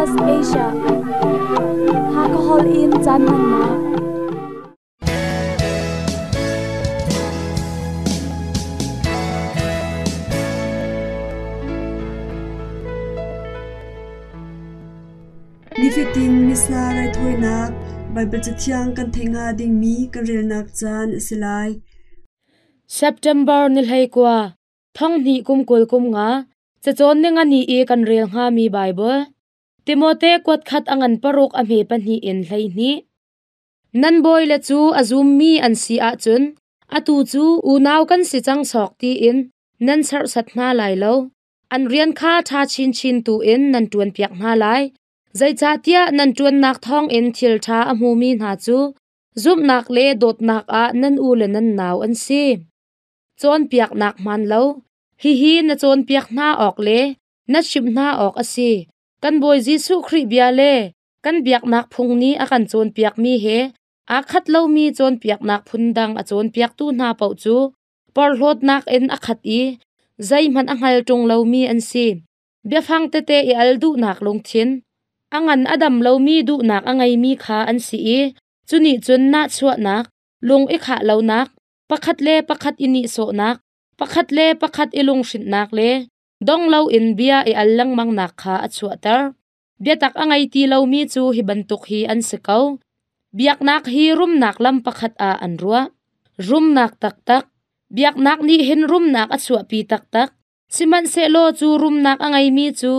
SBS Asia. Hakahol in caan hmannak. Nifatin Missa raithawinak Baibal Cathiang kan theih hnga dingmi kan relnak caan a si lai. September ni 19, thonghnih kum 20 kum nga, cacawn ningani i kan rel hngami Baibal Timote kuat khat a ngan paruk a hme pahnih in 12. Nan bawile cu a zummi an si ahcun atu cu unau kan si cang sawk tiin nan serhsat hna lai lo. An rian kha ṭha chinchin tu in nan ṭuanpiak hna lai. Zeicahtiah nan ṭuannak thawngin thil ṭha a hmumi hna cu zumhnak le dawtnak ah nan u le nan nau an si. Cawnpiaknak hmaan lo. Hihi na cawnpiak hna awk le na chimh hna awk a si. Kan Bawi Jesuh Khrih bia le kan biaknak phung nih a kan cawnpiakmi he aa khat lomi cawnpiaknak phundang a cawnpiaktu hna paoh cu porhlawtnak in a khat i zeihmanh a hngal ṭung lomi an si. Biafang tete i al duhnak lungthin, a ngan a dam lomi duhnak a ngeimi kha an si i cu nih cun nahchuahnak, lung i khah lonak, pakhat le pakhat i nihsawhnak, pakhat le pakhat i lunghrinhnak le dong loin bia i al lengmangnak kha a chuahter. Biatak a ngei ti lomi cu hi bantuk hi an si ko. Biaknak hi rumnak lam pakhat ah an ruah. Rumnak taktak. Biaknak nih hin rumnak a chuahpi taktak. Sihmanhsehlaw cu rumnak a ngeimi cu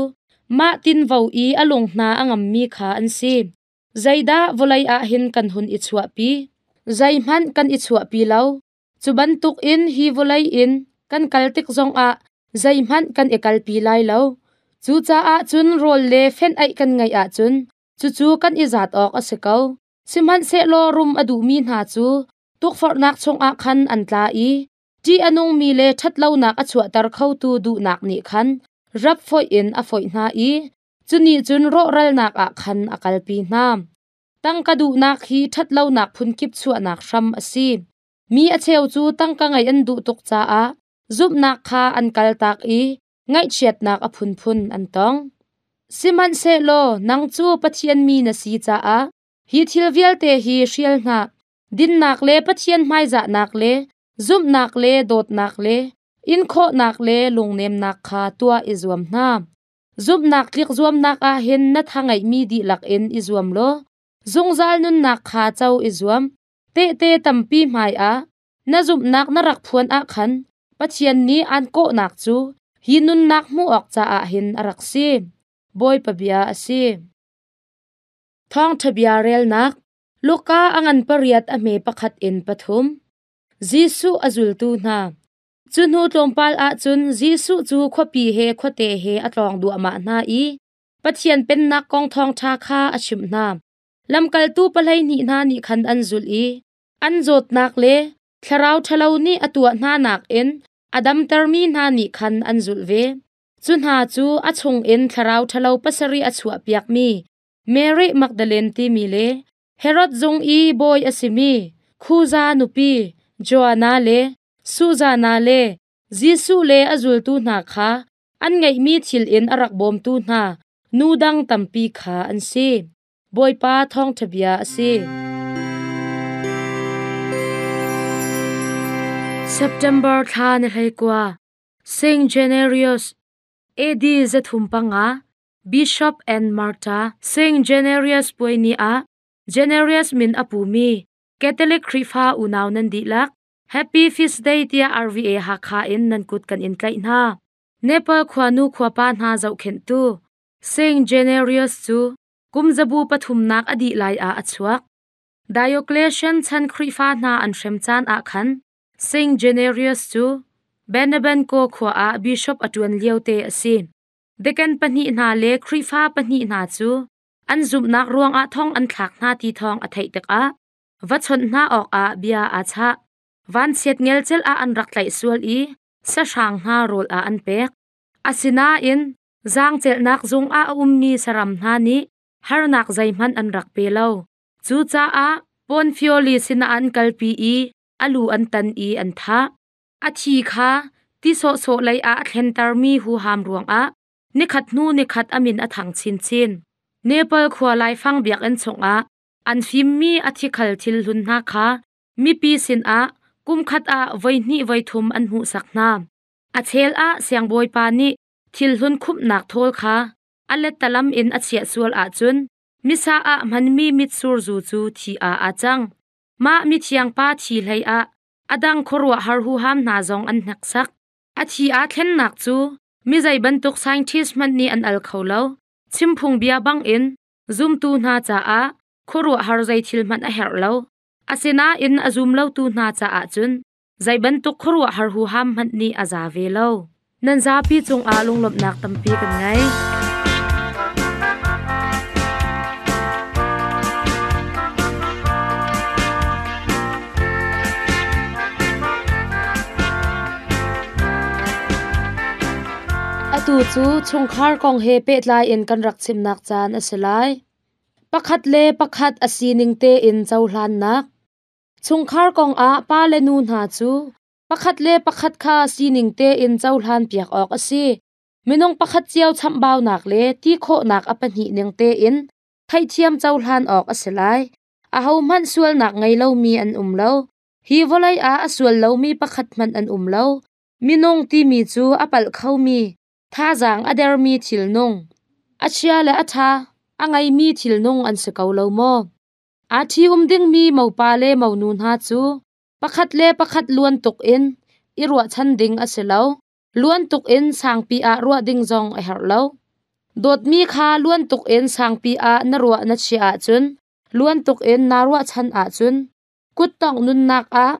mah tinvo i a lung hna a ngammi kha an si. Zeidah vawlei ah hin kan hun i chuahpi? Zeihmanh kan i chuahpi lo. Cu bantukin hi vawlei in kan kal tik zongah zeihmanh kan i kalpi lai lo. Cucaah cun rawl le fenh-aih kan ngeih ahcun cucu kan i zat awk a si ko. Sihmanhsehlaw rum a duhmi hna cu tukforhnak chungah khan an tla i ṭih a nungmi le ṭhatlonak a chuahter khotu duhnak nih khan rap foih in a foih hna i cu nih cun rawhralnak ah khan a kalpi hna. Tangka duhnak hi ṭhatlonak phunkip chuahnak hram a si. Mi a cheu cu tangka ngeih an duh tuk caah zumhnak kha an kaltak i ngaihchiatnak a phunphun an tong. Sihmanhsehlaw nang cu Pathian mi na si caah hi thil vialte hi hrial hna. Dinnak le Pathian hmaizahnak le zumhnak le dawtnak le inkhawhnak le lungnemnak kha tuah i zuam hna. Zumhnak tlikzuamnak ah hin na tha ngeihmi dihlak in i zuam law zungzal nunnak kha co i zuam. Tehte tampi hmaiah na zumhnak na rak phuan ah khan Pathian nih aan kawhnak cu hi nunnak hmuh awk caah hin a rak si. Bawipa bia a si. Thawngṭha bia relnak Luka a ngan pariat a hme pakhat in pathum. Jesuh a zultu hna. Cu hnu tlawmpal ah cun Jesuh cu khuapi he khuate he a tlawng duahmah hna i Pathian Pennak kong thawngṭha kha a chimh hna. Lamkaltu 12 hna nih khan an zulh i an zawtnak le thlarau ṭhalo nih a tuah hna nakin a damtermi hna nih khan an zulh ve. Cu hna cu a chungin thlarau ṭhalo pasarih a chuahpiakmi Mary Magdalene timi le Herod zung i bawi a simi Khuza nupi Joanna le Susanna le Jesuh le a zultu hna kha an ngeihmi thil in a rak bawmtu hna nu dang tampi kha an si. Bawipa thawngṭha bia a si. September thla ni 19, Saint Generius, AD 305, Bishop and Martyr Saint Generius puai ni ah Generius min a pumi Catholic Khrihfa unau nan dihlak Happy Feast Day tiah RVA Hakha in nan kut kan in tlaih hna. Nepal khuanu khuapa hna zohkhenhtu Saint Generius cu kum zabu pathumnak a dih lai ah a chuak. Diocletian chan Khrihfa hna an hrem caan ah khan Saint Generius cu Benevengo khua ah bishop a ṭuan liote a si. Deacon pahnih hna le Khrihfa pahnih hna cu an zumhnak ruangah thong an thlak hna ti thawng a theih tikah va chawnh hna awkah bia aa chah. Vanchiat ngelcel ah an rak tlaih sual i sahrang hna rawl ah an pek. Asinain zaangcelhnak zung ah a ummi saram hna nih harnak zeihmanh an rak pe lo. Cucaah Ponfioli sinah an kalpi i a lu an tan i an thah. A thi kha ti sawhsawh lei ah a thlentermi huham ruangah nikhat hnu nikhat a min a thang chinchin. Nepal khua laifang biakinn chungah an fimmi a thikhal thil hlun hna kha mipi sinah kumkhat ah voihnih voithum an hmuhsak hna. A chel ah siangbawipa nih thil hlun khumhnak thawl kha a lettalam in a chiah sual ahcun missa ah hmanmi mitsur zu cu thi ah aa cang. Mah mithiang pa thi hlei ah a dang khuaruahhar huham hna zong an hneksak. A thi aa thlennak cu mi zei bantuk scientist hmanh nih an al kho lo. Chimphung bia bangin zumtu hna caah khuaruahhar zei thil hmanh a herh lo. Asinain a zum lotu hna caah cun zei bantuk khuaruahhar huham hmanh nih a za ve lo. Nan zapi cungah lunglawmhnak tampi kan ngei. Atu cu chungkhar kong he pehtlai in kan rak chimnak caan a si lai. Pakhat le pakhat a sining tein cohlannak. Chungkhar kong ah pa le nu hna cu pakhat le pakhat kha sining tein cohlan piak awk a si. Minung pakhat cio chamhbaunak le ti khawhnak a pahnih ning tein theihthiam cohlan awk a si lai. Ahohmanh sualnak ngei lomi an um lo. Hi vawlei ah a sual lomi pakhat hmanh an um lo. Minung timi cu a palh khomi, thazaang a dermi thilnung, a chia le a ṭha a ngeimi thilnung an si ko lo maw? Aa ṭhi-um dingmi mopa le monu hna cu pakhat le pakhat luan tuk in i ruahchan ding a si lo. Luan tuk in sangpi ah ruah ding zong a herh lo. Dawtmi kha luan tuk in sangpi ah na ruah na chiah ahcun, luan tuk in naa ruahchan ahcun, kuttongh nunnak ah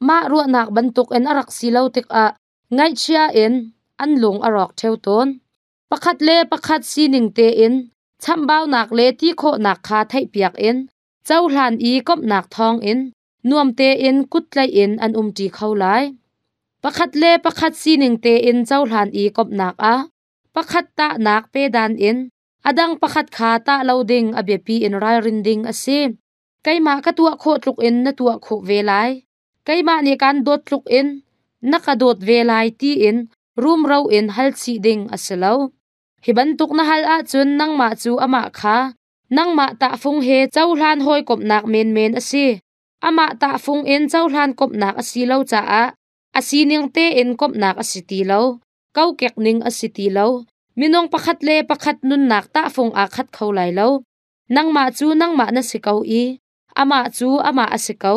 mah ruahnak bantukin a rak si lo tikah ngaihchia in an lung a rawk ṭheo tawn. Pakhat le pakhat sining tein chamhbaunak le ti khawhnak kha theihpiak in cohlan i komhnak thawngin nuam tein kuttlaih in an umṭi kho lai. Pakhat le pakhat sining tein cohlan i komhnak ah pakhat tahnak pedan in a dang pakhat kha tah lo ding a biapi in ralrin ding a si. Keimah ka tuah khawh tluk in na tuah khawh ve lai. Keimah nih kaan dawt tluk in na ka dawt ve lai tiin rumro in hal chih ding a si lo. Hi bantuk na hal ahcun nangmah cu amah kha nangmah tahfung he cohlan hawikomhnak menmen a si. Amah tahfung in cohlan komhnak a si lo caah a sining tein komhnak a si ti lo, kokek ning a si ti lo. Minung pakhat le pakhat nunnak tahfung aa khat kho lai lo. Nangmah cu nangmah na si ko i amah cu amah a si ko.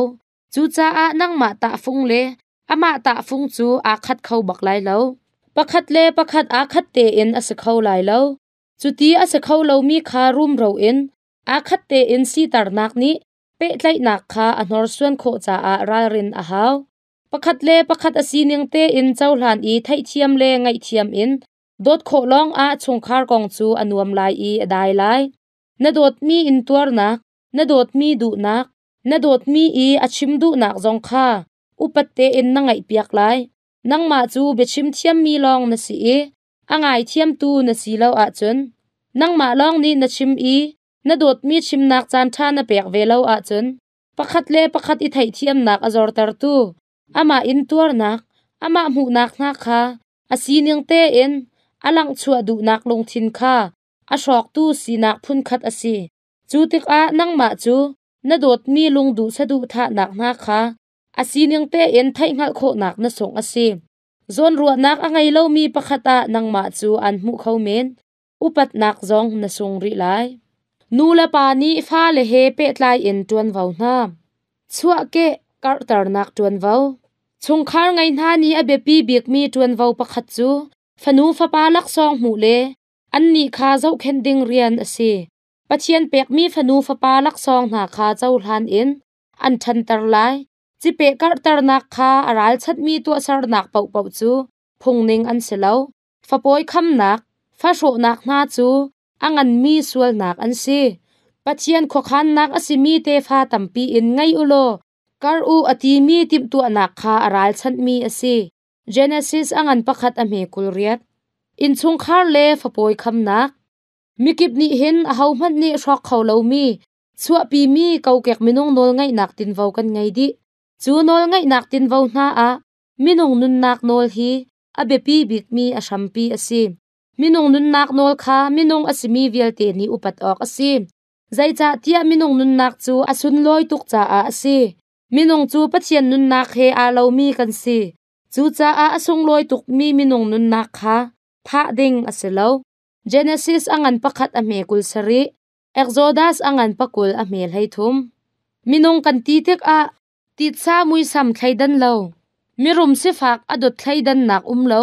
Cucaah nangmah tahfung le amah tahfung cu aa khat kho bak lai lo. Pakhat le pakhat aa khat tein a si kho lai lo. Cuti a si kho lomi kha rumro in aa khat tein siternak nih pehtlaihnak kha a hnorsuan khawh caah ralrin a hau. Pakhat le pakhat a sining tein cohlan i theihthiam le ngaihthiam in dawt khawh lawngah chungkhar kong cu a nuam lai i a dai lai. Na dawtmi intuarnak, na dawtmi duhnak, na dawtmi i a chim duhnak zong kha upat tein na ngaihpiak lai. Nangmah cu biachim thiammi lawng na si i a ngaithiamtu na si lo ahcun nangmah lawng nih na chim i na dawtmi chimnak caanṭha na pek ve lo ahcun pakhat le pakhat i theihthiamnak a zortertu amah intuarnak, amah hmuhnak hna kha a sining tein a langhchuah duhnak lungthin kha a hrawktu sinak phunkhat a si. Cu tikah nangmah cu na dawtmi lungduh saduhthahnak hna kha a sining tein theihhngalh khawhnak na sungh a si. Zawnruahnak a ngei lomi pakhat ah nangmah cu aan hmuh kho men. Upatnak zong na sung rih lai. Nu le pa nih fale he pehtlai in ṭuanvo hna. Chuahkeh karhternak ṭuanvo. Chungkhar ngei hna nih a biapi bikmi ṭuanvo pakhat cu fanu fapa laksawng hmuh le annih kha zohkhenh ding rian a si. Pathian pekmi fanu fapa laksawng hna kha cohlan in an ṭhanter lai. Cipeh karhternak kha a ralchanhmi tuahsernak paohpaoh cu phungning an si lo. Fapawi khamnak, fahrawhnak hna cu a nganmi sualnak an si. Pathian khuakhannak a simi tefa tampi in ngei u law kar u a timi timhtuahnak kha a ralchanhmi a si. Genesis a ngan pakhat a hme 28. Innchungkhar le fapawi khamnak. Mikip nih hin ahohmanh nih hrawk kho lomi chuahpimi kokek minung nawlngeihnak tinvo kan ngei dih. Cu nawlngeihnak tinvo hna ah minung nunnak nawl hi a biapi bikmi a hrampi a si. Minung nunnak nawl kha minung a simi vialte nih upat awk a si. Zeicahtiah minung nunnak cu a sunlawi tuk caah a si. Minung cu Pathian nunnak he aa lomi kan si. Cucaah a sunglawi tukmi minung nunnak kha thah ding a si lo. Genesis a ngan pakhat a hme 27, Exodus a ngan pakul a hme 13. Minung kan ti tikah titsa muisam thleidan lo, mirum sifak a dot thleidannak um lo,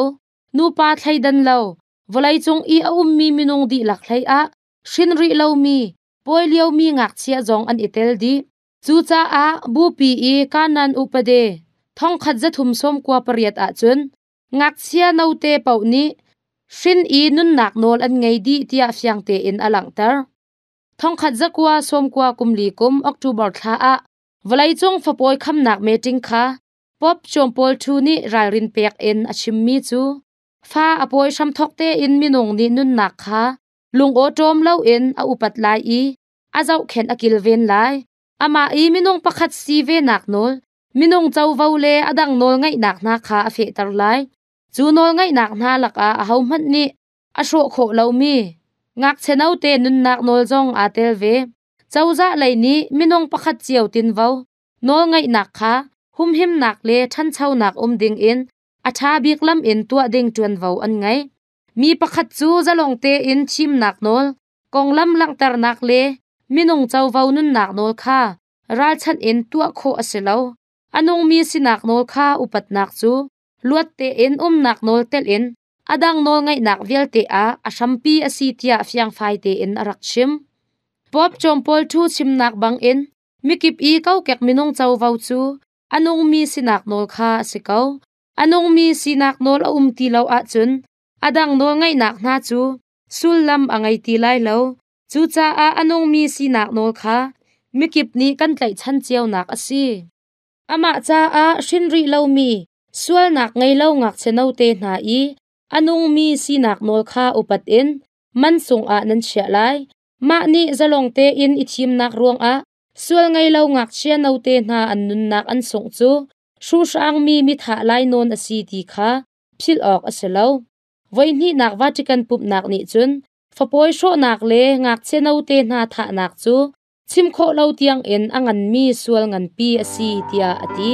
nupa thleidan lo, vawleicung i a ummi minung dihlak hlei ah hrin rih lomi, pawi liomi ngakchia zong an i tel dih. Cucaah bupi i Kanan upade 1398 ahcun ngakchia note paoh nih hrin i nunnak nawl an ngei dih tiah fiang tein a langhter. 1994 kum li kum October thla ah vawleicung fapawi khamnak meeting kha Pope John Paul II nih ralrin pek in a chimmi cu fa a pawi hramthawk tein minung nih nunnak kha lungawṭawm loin a upat lai i a zohkhenh a kilven lai. Amah i minung pakhat si venak nawl, minung covo le a dang nawlngeihnak hna kha a fehter lai. Cu nawlngeihnak hna lakah ahohmanh nih a hrawh khawh lomi ngakchia note nunnak nawl zong aa tel ve. Cozah lei nih minung pakhat cio tinvo, nawlngeihnak kha humhimnak le ṭhanchonak um dingin a ṭha bik lam in tuah ding ṭuanvo an ngei. Mi pakhat cu zalong tein thimnak nawl, konglam langhternak le minung covo nunnak nawl kha ralchanh in tuah khawh a si lo. A nungmi sinak nawl kha upatnak cu luat tein umnak nawl telh in a dang nawlngeihnak vialte ah a hrampi a si tiah fiangfai tein a rak chim. Pope John Paul II chimnak bangin mikip i kokek minung covo cu a nungmi sinak nawl kha a si ko. A nungmi sinak nawl a um ti lo ahcun a dang nawlngeihnak hna cu sullam a ngei ti lai lo. Cucaah a nungmi sinak nawl kha mikip nih kan tlaihchan cionak a si. Amah caah hrin rih lomi sualnak ngei lo ngakchia note hna i a nungmi sinak nawl kha upat in man sungah nan chiah lai. Mah nih zalong tein i thimnak ruangah sual ngei lo ngakchia note hna an nunnak an sungh cu hruhrangmi mithah lainawn a si ti kha philh awk a si lo. Voihnihnak Vatican pumhnak nih cun fapawi hrawhnak le ngakchia note hna thahnak cu chim khawh lo tiangin a nganmi sual nganpi a si tiah a ti.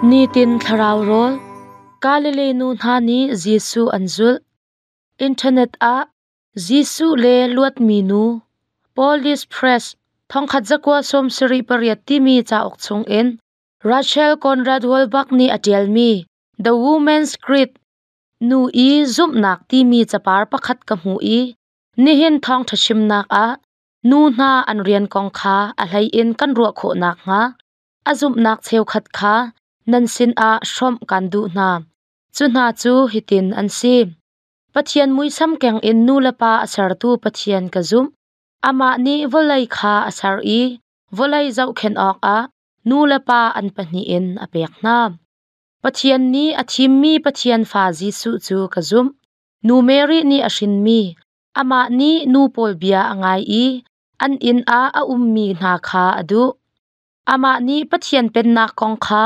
Nitin thlarau rawl Galilee nu hna nih Jesuh an zulh. Internet ah Jesuh le luatmi nu Police Press 1978 timi cauk chungin Rachel Conrad Wolbach nih a ṭialmi The Woman's Creed Nu i Zumhnak timi capar pakhat ka hmuh i nihin thawngṭha chimnak ah nu hna an rian kong kha a hleiin kan ruah khawh nakhnga a zumhnak cheukhat kha nan sinah hrawmh kan duh hna. Cu hna cu hitin an si. Pathian muisam keng in nu le pa a sertu Pathian ka zumh. Amah nih vawlei kha a ser i vawlei zohkhenh awkah nu le pa an pahnih in a pek hna. Pathian nih a thimmi Pathian fa Jesuh cu ka zumh. Nu Mary nih a hrinmi, amah nih nu pawl bia a ngai i an inn ah a ummi hna kha a duh. Amah nih Pathian Pennak kong kha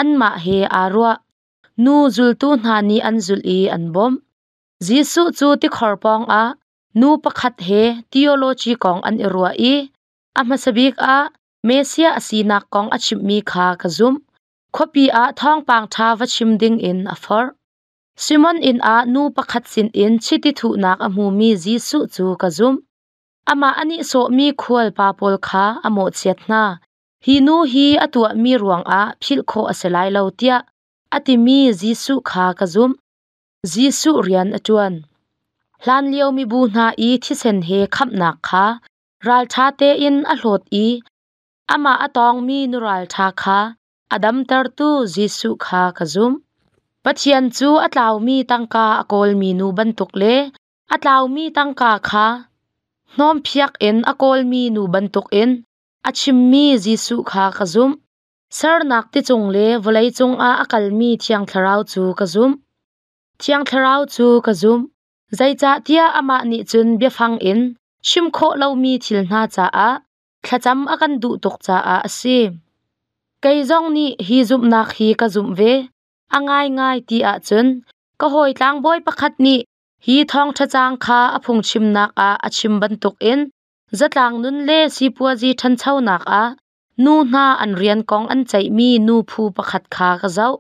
anmah he aa ruah. Nu zultu hna nih an zulh i an bawmh. Jesuh cu tikhor pawngah nu pakhat he theology kong an i ruah i a hmasa bik ah Messiah a sinak kong a chimhmi kha ka zumh. Khuapi ah thawngpang ṭha va chim dingin a forh. Simon inn ah nu pakhat sinin chiti thuhnak a hmumi Jesuh cu ka zumh. Amah a nihsawhmi khual pa pawl kha a mawhchiat hna. Hi nu hi a tuahmi ruangah philh khawh a si lai lo tiah a timi Jesuh kha ka zumh. Jesuh rian a ṭuan. Hlanlio mibu hna i thisen he khamhnak kha ralṭha tein a hlawt i amah a tawngmi nu ralṭha kha a damtertu Jesuh kha ka zumh. Pathian cu a tlaumi tangka a kawlmi nu bantuk le a tlaumi tangka kha hnawmphiak in a kawlmi nu bantukin a chimmi Jesuh kha ka zumh. Sernak ticung le vawleicung ah a kalmi Thiang Thlarau cu ka zumh. Thiang Thlarau cu ka zumh. Zeicahtiah amah nih cun biafang in chim khawh lomi thil hna caah Thlacam a kan duh tuk caah a si. Kei zong nih hi zumhnak hi ka zumh ve. A ngaingai ti ahcun ka hawi tlangbawi pakhat nih hi thawngṭha caang kha a phungchimnak ah a chim bantukin zatlang nun le sipuazi ṭhanchonak ah nu hna an rian kong an ceihmi nu phu pakhat kha ka zoh.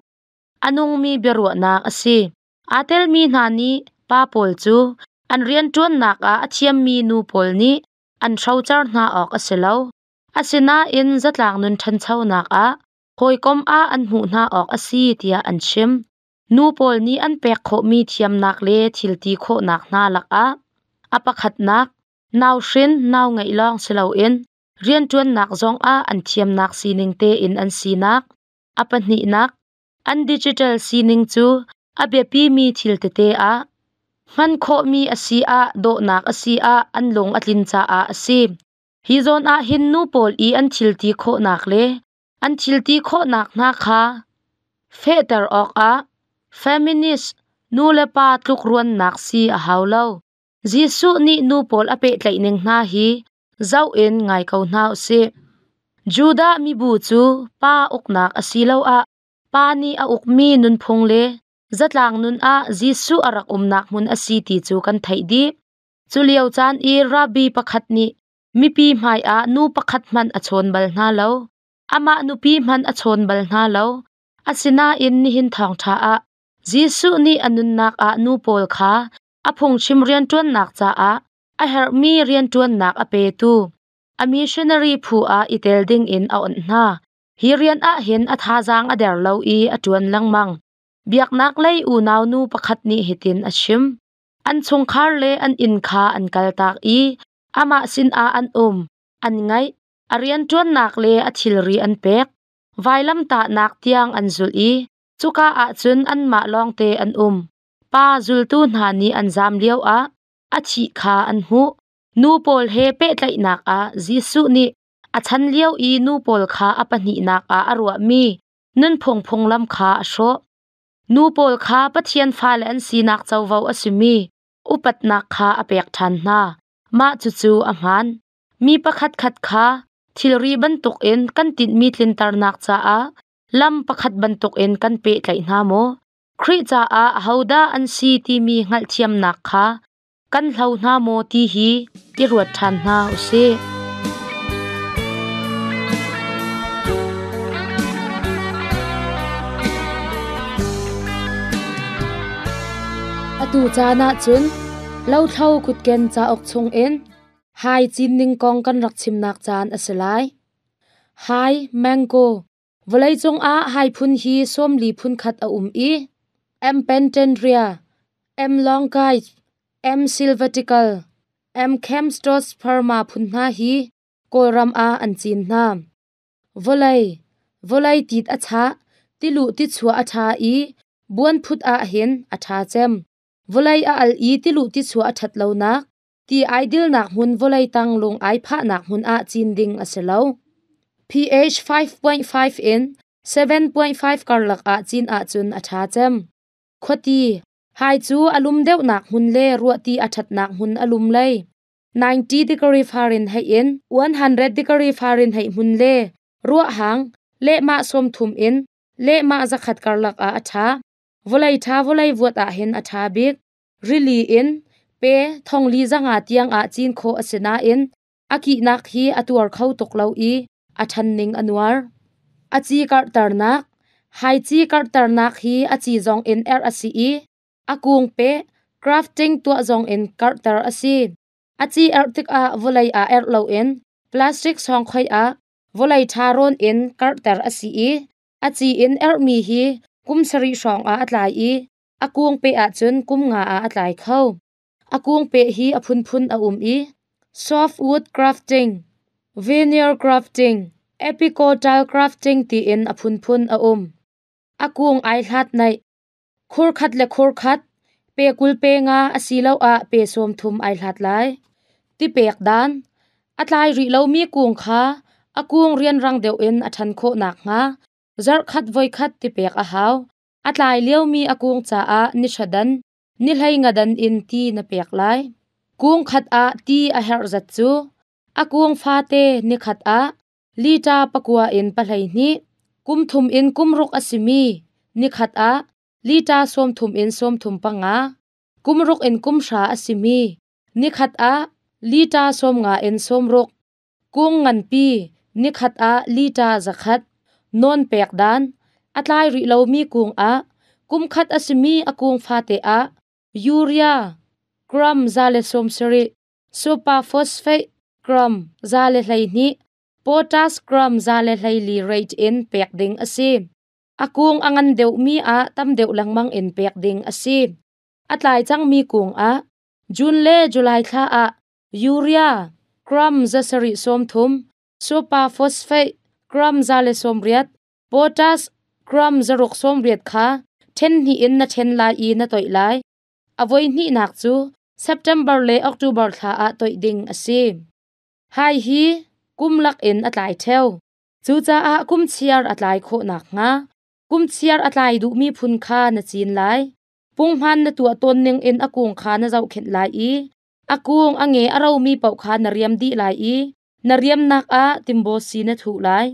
A nungmi biaruahnak a si. Aa telmi hna nih pa pawl cu an rianṭuannak ah a thiammi nu pawl nih an hrocer hna awk a si lo. Asinain zatlang nun ṭhanchonak ah hawikom ah an hmuh hna awk a si tiah an chim. Nu pawl nih an pek khawhmi thiamnak le thil ti khawhnak hna lakah a pakhatnak, nauhrin nau ngeih lawng si loin rianṭuannak zongah an thiamnak sining tein an sinak. A pahnihnak, an digital sining cu a biapimi thil tete ah hman khawhmi a si ah dawhnak a si ah an lung a tlin caah a si. Hi zawn ah hin nu pawl i an thil ti khawhnak le an thil ti khawhnak hna kha fehter awkah feminist nu le pa tlukruannak si a hau lo. Jesuh nih nu pawl a pehtlaih ning hna hi zoh in ngai ko hna usih. Judah mibu cu pa uknak asiloah pa nih a ukmi nunphung le zatlang nun ah Jesuh a rak umnak hmun a si ti cu kan theih dih. Cu lio caan i rabbi pakhat nih mipi hmaiah nu pakhat hmanh a chawn bal hna lo. Amah nupi hmanh a chawn bal hna lo. Asinain nihin thawngṭha ah Jesuh nih a nunnak ah nu pawl kha a phungchim rianṭuannak caah a herhmi rianṭuannak a petu a missionary phu ah i tel dingin a onh hna. Hi rian ah hin a thazaang a der lo i a ṭuan lengmang. Biaknak lei unau nu pakhat nih hitin a chim. An chungkhar le an inn kha an kaltak i amah sinah an um, an ngaih, a rianṭuannak le a thilri an pek. Vailamtahnak tiang an zulh i cuka ah cun anmah lawngte an um. Pa zultu hna nih an zam lioah a thih kha an hmuh. Nu pawl he pehtlaihnak ah Jesuh nih a chan lio i nu pawl kha a pahnihnak ah a ruahmi nunphung phunglam kha a hrawh. Nu pawl kha Pathian fale an sinak covo a simi upatnak kha a pek ṭhan hna. Mah cucu a hmaan. Mi pakhatkhat kha thilri bantukin kan tinhmi tlinternak caah lam pakhat bantukin kan pehtlaih hna maw? Khrih caah ahodah an si timi hngalhthiamnak kha kan hlo hna maw ti hi i ruat ṭhan hna u sih. Atu caan ah cun lothlo kutken cauk chungin hai cin ning kong kan rak chimnak caan a si lai. Hai mango Vawleicung ah hai phun hi 40 phun khat a um i M. pentandria, M. longae, M. sylvatical, M. camptosperma phun hna hi Kawlram ah an cin hna. Vawlei, vawlei tit a chah, tiluh tichuah a ṭha i buan phut ah hin a ṭha cem. Vawlei a al i tiluh tichuah a ṭhat lonak, ti ai dilnak hmun vawlei tang lung ai phahnak hmun ah cin ding a si lo. pH 5.5 in 7.5 karlak ah cin ahcun a ṭha cem. Khuati, hai cu a lum deuhnak hmun le ruahti a ṭhatnak hmun a lum lei. 90 degree Fahrenheit in 100 degree Fahrenheit hmun le ruahhang lehmah 30 in lehmah 100 karlak ah a ṭha. Vawlei ṭha vawlei vuat ah hin a ṭha bik. Rili in pe thongli zanga tiang ah cin khawh a si nain a kihnak hi a tuar kho tuk lo i a ṭhan ning a nuar. A ci karhternak Hai ci karhternak hi a ci zong in erh a si i a kung peh crafting tuah zong in karhter a si. A ci erh tikah vawlei ah erh loin plastic sawngkhoi ah vawlei ṭha rawn in karhter a si i a ci in erhmi hi kum sarih hrawng ah a tlai i A kung peh ahcun kum nga ah a tlai kho. A kung peh hi a phunphun a um i softwood grafting, veneer grafting, epicotyl grafting tiin a phunphun a um. A kung ai hlat naih. Khur khat le khur khat, pe 20 pe nga asiloah pe 30 ai hlat lai. Tipek dan. A tlai rih lomi kung kha a kung rianrang deuh in a ṭhan khawh nakhnga zarh khat voikhat tipek a hau. A tlai liomi a kung caah ni hra dan, ni hlei nga dan in ti na pek lai. Kung khat ah ti a herh zat cu A kung fate nikhat ah lita 9 in 12, kum 3 in kum 6 a simi nikhat ah lita 30 in 35, kum 6 in kum 10 a simi nikhat ah lita 50 in 60, kung nganpi nikhat ah lita 100. Non pek dan a tlai rih lomi kung ah kum khat a simi a kung fate ah urea gram 170, superphosphate gram 112, potash gram 114 rate in pek ding a si. A kung a ngan deuhmi ah tam deuh lengmang in pek ding a si. A tlai cangmi kung ah June le July thla ah urea gram 730, superphosphate gram 180, potash gram 680 kha then hnih in na then lai i na toih lai. A voi hnihnak cu September le October thla ah toih ding a si. Hai hi kum lak in a tlai theo. Cucaah kum chiar a tlai khawh nakhnga kum chiar a tlai duhmi phun kha na cin lai. Punghman na tuah tawn ning in a kung kha na zohkhenh lai i a kung a nge a romi paoh kha na riam dih lai i na riamnak ah timbaw si na thuh lai.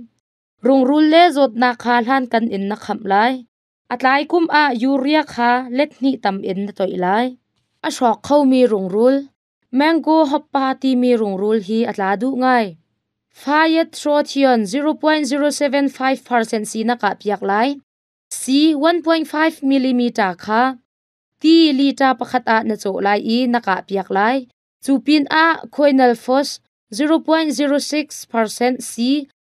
Rungrul le zawtnak kha hlankan in na khamh lai. A tlai kum ah urea kha let hnih tam in na toih lai. A hrawk khomi rungrul mango hoppa timi rungrul hi a tla duh ngai. Phytophthora 0.075% si na kah piak lai. C 1.5 mm kha ti liter pakhat ah na cawh lai i na kah piak lai. Cu pin ah Quinalphos 0.06% C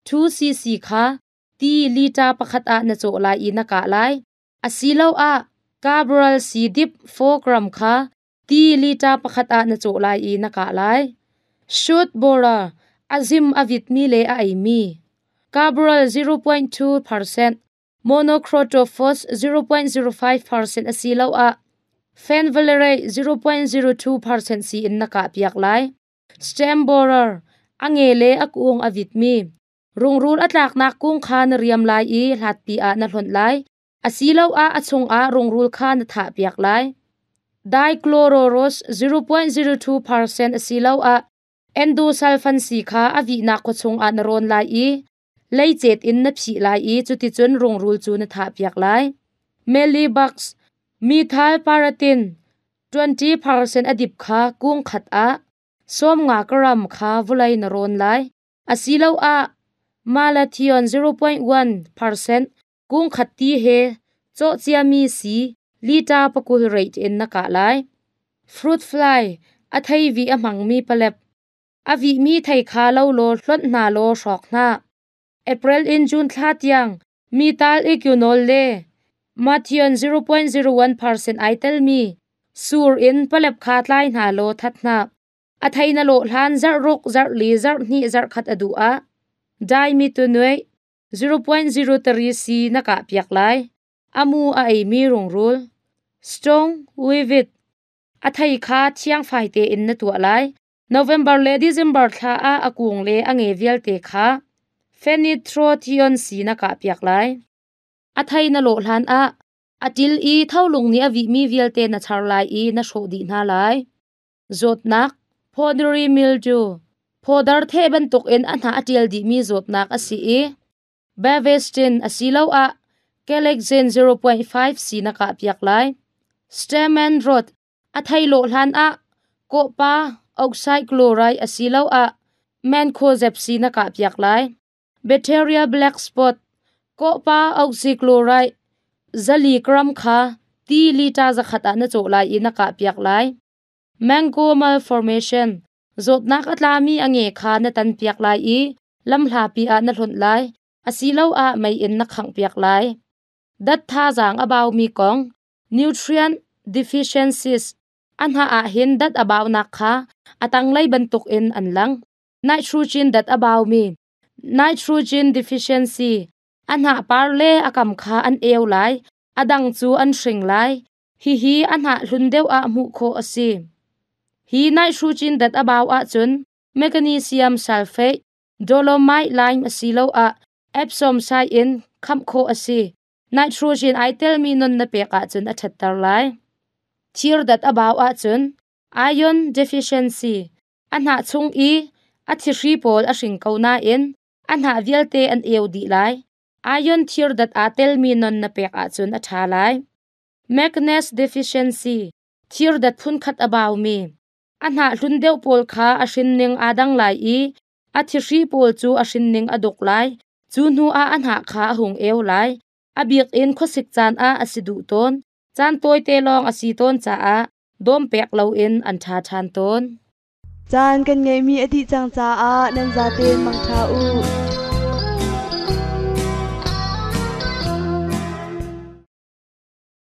2 cc kha ti liter pakhat ah na cawh lai i na kah lai. Asiloah Carbaryl C dip 4 gram kha ti liter pakhat ah na cawh lai i na kah lai. Shoot borer azim a vitmi le a eimi. Carbaryl 0.2%, monocrotophos 0.05% asiloah Fenvalerate 0.02% si in na kah piak lai. Stem borer a nge le a kung a vitmi. Rungrul a tlaknak kung kha na riam lai i hlatpi ah na hlonh lai. Asiloah a chungah rungrul kha na thah piak lai. Dichlorvos 0.02% asiloah endosulfan si kha a vihnak khua chungah na rawn lai i leicet in na phih lai i cuticun rungrul cu na thah piak lai. Mealybugs methyl parathion 20% a dip kha kung khat ah 50 gram kha vawlei na rawn lai. Asiloah malathion 0.1% kung khat ti he cawh ciami si liter 20 rate in na kah lai. Fruit fly a thei vi a hmangmi palep. A vihmi thei kha lo law hlonh hna law hrawk hna. April in June thla tiang methyl equinol le malathion 0.01% ai telmi sur in palep kha tlai hna law that hna. A thei na lawh hlan zarh ruk, zarh li, zarh hnih, zarh khat a duh ah dimethoate 0.03 C na kah piak lai. Amu a eimi rungrul Stone weevil a thei kha thiang fai tein na tuah lai. November le December thla ah a kung le a nge vialte kha Fenitrothion si na kah piak lai. A thei na lawh hlan ah a til i tholung nih a vihmi vialte na char lai i na hrawh dih hna lai. Zawtnak powdery mildew powder the bantuk in a hnah a tial dihmi zawtnak a si i Bavistin asiloah Calixin 0.5 si na kah piak lai. Stamen rot a thei lawh hlan ah kawhpa oxide chloride asiloah mancozeb si na kah piak lai. Bacteria black spot kawhpa oxychloride 4 gram kha ti liter 100 ah na cawh lai i na kah piak lai. Mango malformation zawtnak a tlami a nge kha na tan piak lai i lamhlapi ah na hlonh lai asiloah mei in na khangh piak lai. Dat thazaang a baumi kong nutrient deficiencies a hna ah hin dat a baunak kha a tanglei bantuk in an lang. Nitrogen dat a baumi nitrogen deficiency a hnah par le a kam kha an eu lai, a dang cu an hring lai. Hihi a hnah hlun deuh ah hmuh khawh a si. Hi nitrogen dat a bau ahcun magnesium sulfate, dolomite lime asiloah Epsom salt in khamh khawh a si. Nitrogen ai telmi non na pek ahcun a ṭhatter lai. Thir dat a bau ahcun iron deficiency a hnah chung i A thihri pawl a hring ko nain a hnah vialte an eu dih lai. Iron thir dat aa telmi non na pek ahcun a ṭha lai. Magnesium deficiency, thir dat phunkhat a baumi. A hnah hlun deuh pawl kha a hrinning aa dang lai i a thihri pawl cu a hrinning a duk lai. Cu hnu ah a hnah kha a hung eu lai. A bik in khuasik caan ah a si duh tawn. Caan tawite lawng a si tawn caah dawm pek loin an ṭha ṭhan tawn. Caan kan ngeihmi a dih cang caah nan zaten mangṭha u.